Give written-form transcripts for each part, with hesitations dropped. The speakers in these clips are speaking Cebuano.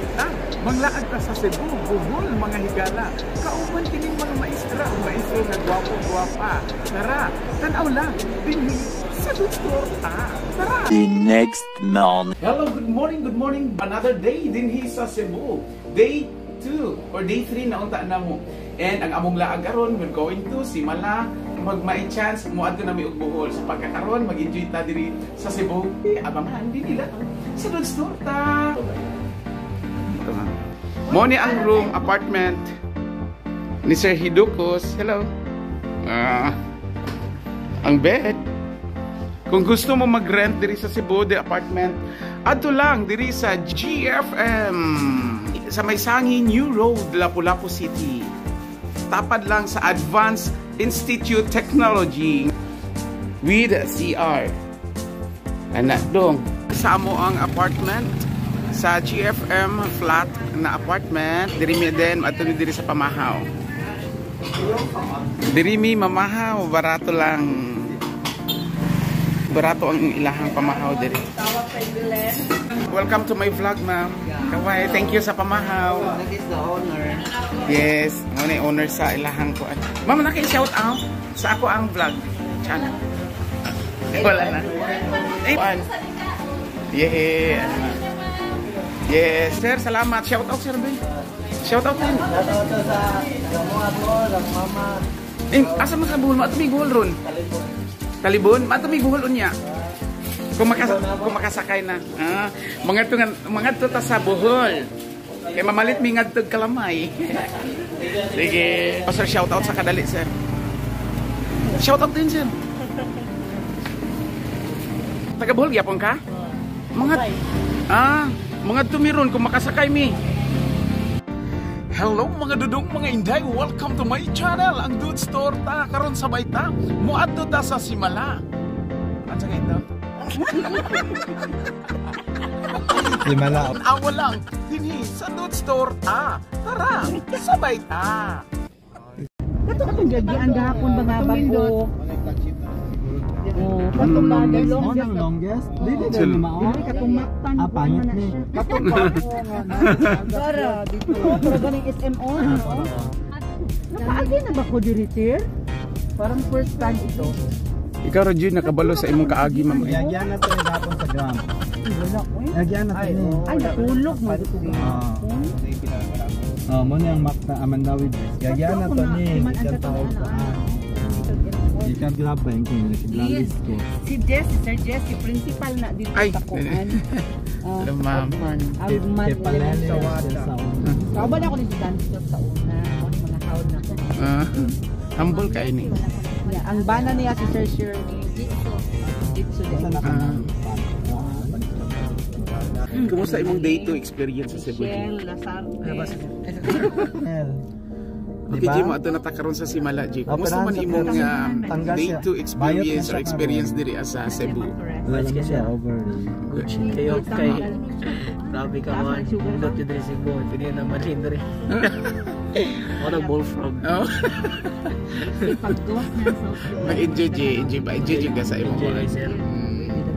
Sabay ta, manglaag ta sa Cebu, Bohol, mga higala. Kauban kining mga maestra, maestro nga gwapo-gwapa. Tara, tanaw lang dinhi sa Dudes Torta. Tara! The next morning. Hello, good morning, good morning. Another day dinhi sa Cebu. Day 2 or day 3 na unta na mo. And ang among laag karon, we're going to Simala. Mag may chance moadto na mi og Bohol. Sa pagkakaron, mag-enjoy ta diri sa Cebu. Eh, abangan din nila sa Dudes Torta. Ito nga. Mo ni ang room apartment ni Sir Hidukos. Hello. Ah, ang bed. Kung gusto mo mag-rent diri sa Cebu, the apartment, adto lang diri sa GFM sa may Sangi New Road, Lapu-Lapu City. Tapad lang sa Advanced Institute Technology with CR. Anak dong. Sa amo ang apartment sa GFM flat na apartment, diri mi din adto ni diri sa pamahaw. Diri mi mamahaw, barato lang. Barato ang ilahang pamahaw diri. Welcome to my vlog, ma'am. Kaway, thank you sa pamahaw. That is the owner. Yes, mo na owner sa ilahang kuan. Ma'am, naki-shout out sa ako ang vlog channel. Eh, wala na. Eh, kuan. Yeah. Yes, sir, salamat. Shout out, sir, Ben. Shout out din. Shout out to sa mga Bohol, ang mama. Eh, asa man sa Bohol? Maato may Bohol ron. Talibon. Talibon? Maato may Bohol unya. Kung makasakay na. Ah, mga to mga to ta sa Bohol. Kay mamalit mi ngadtog kalamay. Sige. Oh, sir, shout out sa kadali, sir. Shout out din, sir. Taga Bohol gyapon ka? Mga mga tumiron kung makasakay mi. Hello mga dudong, mga inday, welcome to my channel, ang Dudes Torta. Karon sabay ta, muadto ta sa Simala. At saka ito. Simala. Awa lang, dinhi sa Dudes Torta. Tara, sabay ta. Kato katong gagian gahapon ba nga bago? Oh, katong ba the longest? Ang longest? Dili Sila. na mao. Dili katong Mactan. Ah, pangit ni. Katong bago nga. Para dito. Pero ganing SMO, no? Napaagi na ba ko diri, sir? Parang first time ito. Ikaw ra Jun, nakabalo sa imong kaagi, ma'am. Yagyan na to ni gapon sa gram. Ay, wala ko eh. Yagyan na to ni. Ay, natulog mo dito Ah. gahapon. Oh, mo na ang Mactan Amandawi Bridge. Yagyan na to ni. Ikan tawag ko. Ikan grab ba yung kung naglalis ko. Si Jesse, Sir Jesse, principal na dito Ay. sa kuan. Ah, Hello, ma'am. Agman. Kay Palele sa una. Kauban ako ni si Dancio sa una. Ako ni mga kaon na ko. Ah, humble ka ini. Yeah, ang bana niya si Sir Shirley. Ditso din. Ah. Kumusta imong day 2 experience sa Cebu? Michelle Lazarte. Okay, Diba? Jim, ato na ta karon sa Simala, G. Kumusta man imong Tanggal day siya. 2 Bayot na experience siya or experience diri sa Cebu? Wala naman siya over. Kayo kay grabe ka man. Dot yung diri Cebu, pwede na malin diri. What a bullfrog. Oh. Paggawas na sa Mag-enjoy, G. Enjoy ba? Enjoy jud ka sa imong Enjoy, sir.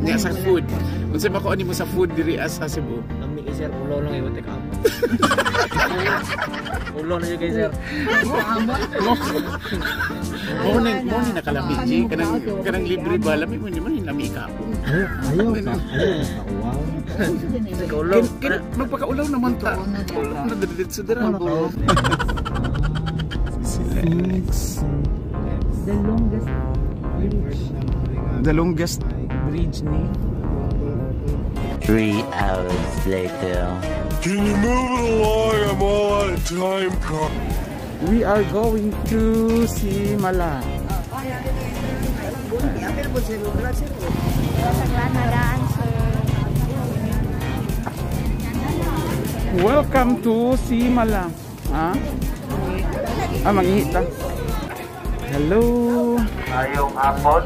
Nya sa food. Unsa ba ko ani mo sa food diri sa Cebu? Lami kay sir, ulo lang iwan tek amo. Ulo na yun kay sir. Mo ni nakalami, G. Kanang libre ba lami mo ni man lami ka. Ayaw, ayaw ka. Ayaw ka. Wow. Sa ulo. Kin magpakaulaw naman ta. Ulaw na diri sa dira. Silex. The longest The longest bridge ni 3 hours later. Can you move it along? I'm all out of time. Car. We are going to Simala. Daan, sir. Welcome to Simala. Ha? Ah, mangihi ta. Hello. Ayong hapon.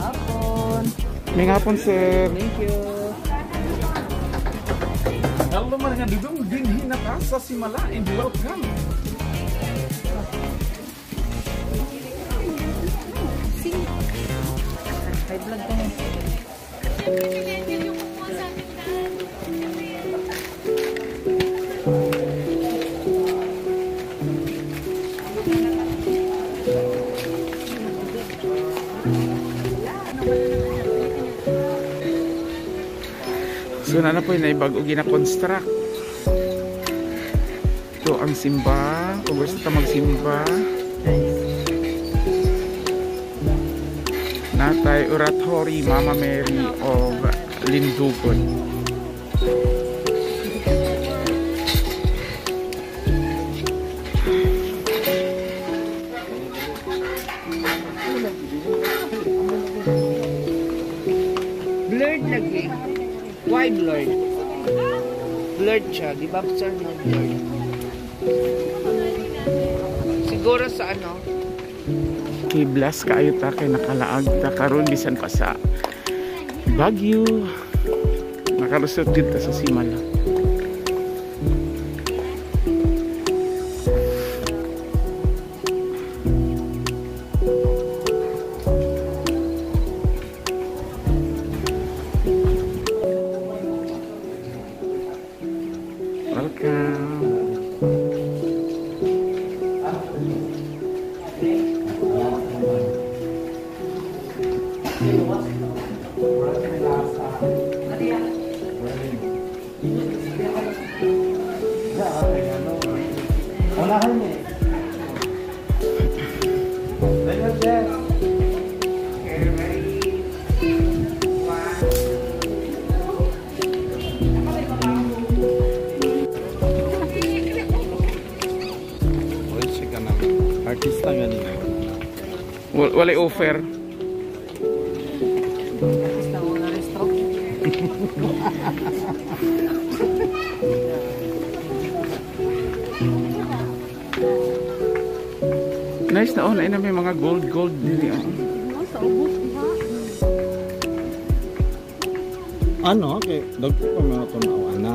May hapon, sir. Thank you. Hello mga dudong, dinhi na ta sa Simala and welcome. May vlog ka na. Siyempre, si Daniel yung kumuha sa amin daan. Siyempre, So na po yung bago gina-construct. Ito ang simba. Kung gusto ta magsimba. Natay Oratory Mama Mary of Lindugon. Blurred lagi. Why blurred? Blurred siya, di ba sir? No, blurred. Siguro sa ano? Okay, bless kaayo ta kay nakalaag ta karon bisan pa sa Baguio. Nakalusot dito sa Simala. Welcome. Artista nga nila. Walay offer. Artista wala restro. Nice na oh, na may mga gold gold dili oh. Sa ubos diha. Ano kay dagko pa mga tunaw ana.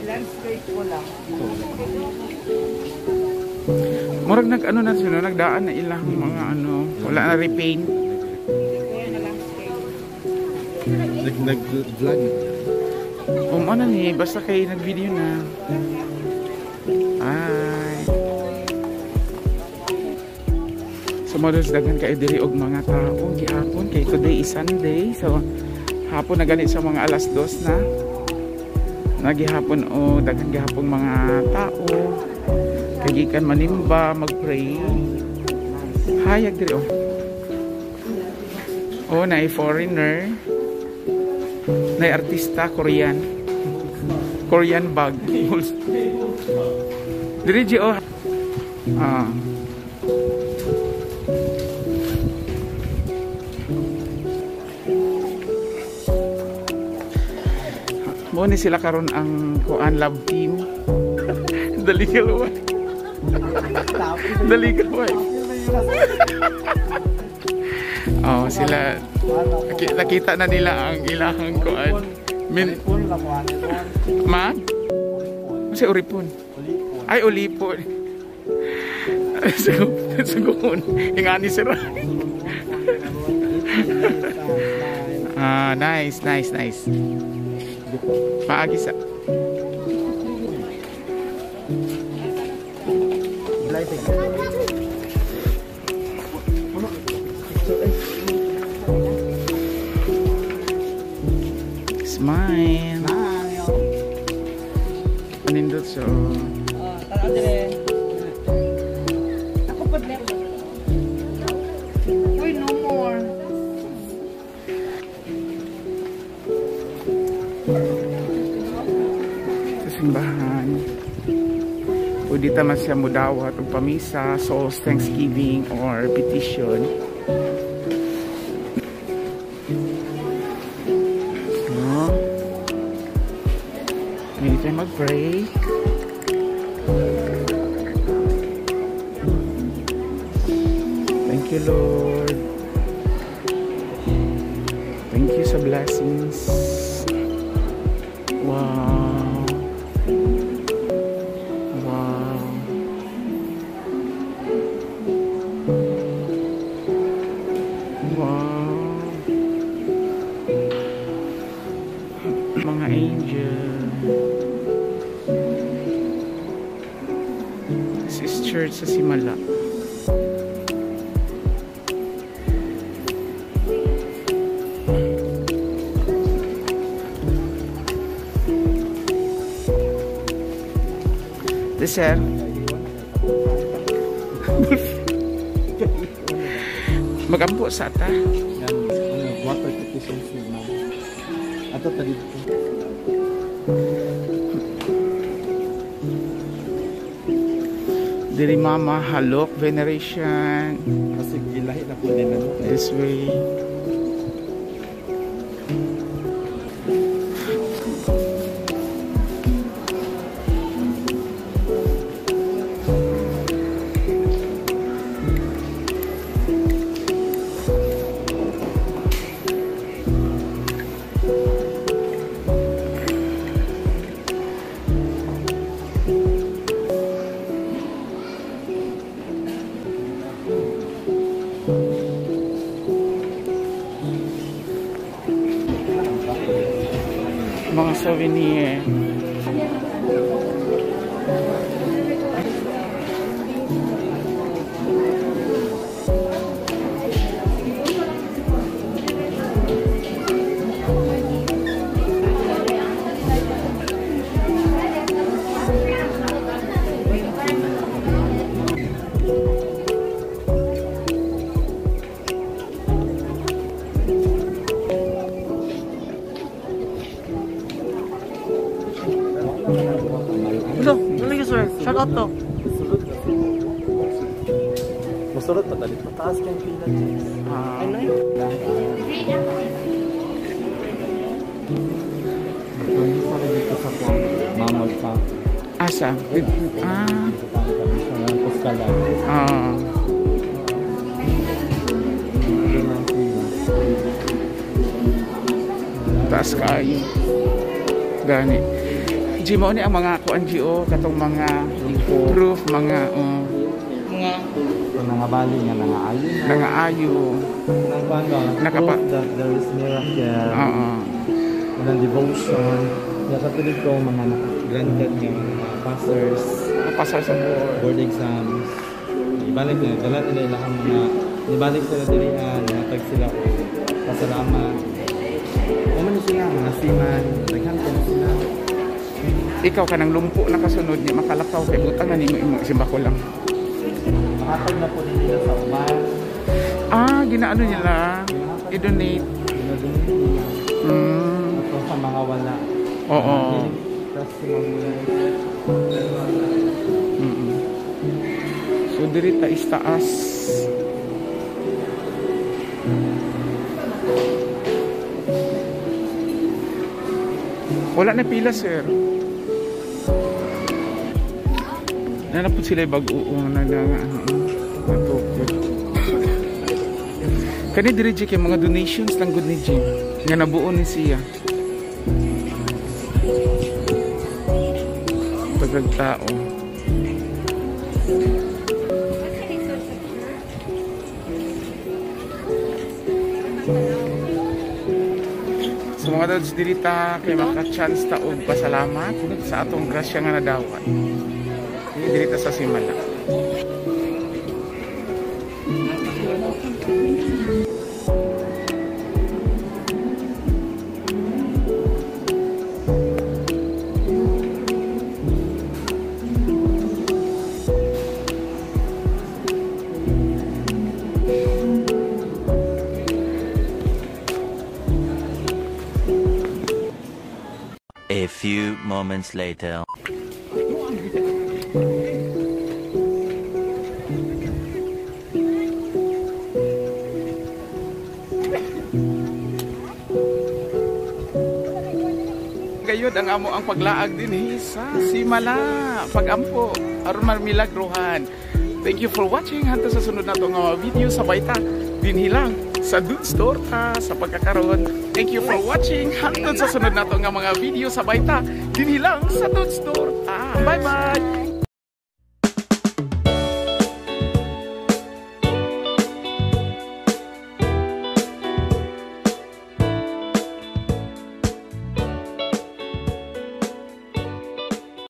Landscape ko lang. Murag nag ano na sila, nagdaan na ilang mga ano, wala na repaint. Nag-vlog. Ano ni, basta kay nag-video na. Ay. So models daghan kay diri og mga tao gihapon kay today is Sunday. So hapon na gani sa mga 2:00 na. Nagihapon o daghan gihapon mga tao. Kay gikan manimba, magpray. Hayag diri oh. Oh, naay foreigner. Naay artista Korean. Korean bag. Diri ji oh. Ah. Mo ni sila karon ang kuan love team. The legal wife. The legal wife. Oh, sila nakita na nila ang ilahang kuan. Min Ma? Kasi uripon. Ay, ulipon. Sugun. Ingani sira. Ah, nice, nice, nice. Paagi sa. Smile. Anindot so. Ako pa din. Uy, no more. Sa simbahan. Pwede taman siya mudawat og pamisa, souls thanksgiving or petition. So, pwede tayo mag-pray. Thank you, Lord. Thank you sa blessings. Wow. Wow. Wow. Mga angel. This is church sa Simala. This sir. Magampo sa ta. Yan, ano, water deficiency man. Ato ta dito. Diri mama halok veneration. Kasi gilahi na po din ano. This way. Mga souvenir. Hello, dali sir. Shout out to. Masulot pa dito. Taas kang pila, James. Ah, Dito sa kuwan. Mamag pa. Asa? Ah. Dito pa ang kami sa mga postala. Ah. Doon ang pila. Taas kaayo. Gani. G mo ni ang mga kuan GO katong mga proof mga mga Kung nangabali nga nangaayo na. nangaayo. Nang kuwan ba? Proof that there is miracle. Oo. Unang devotion. Nakatulog ko mga naka-granted nga mga passers, Pasar sa board. Board exams. Ibalik nila, dala nila ilang mga, ibalik sila diri natag sila o pasalamat. O man sila, mga seaman, daghan ko sila. Ikaw ka ng lumpo nakasunod niya, makalakaw kay butang na nimo imo simba ko lang. Makatag na po din nila sa uban. Ah, ginaano nila, i-donate. Ginadonate nila. Ito sa mga wala. Oo. Testimony. So diri ta is taas. Wala na pila, sir. Nanapod sila bag-oo na na natukod. Kani diri kay mga donations lang gud ni Jim nga nabuo ni siya. Tagag tao. So mga dads, diri ta kay maka-chance ta og pasalamat sa atong grasya nga nadawat. Diri ta sa Simala. A few moments later. Gayud ang amo ang paglaag din sa Simala, pagampo aron mamilagruhan. Thank you for watching. Hantod sa sunod nato nga video sa baita dinhi lang sa Dudes Torta sa pagkakaroon. Thank you for watching. Hantod sa sunod nato nga mga video sa baita dinhi lang sa Dudes Torta. Bye bye.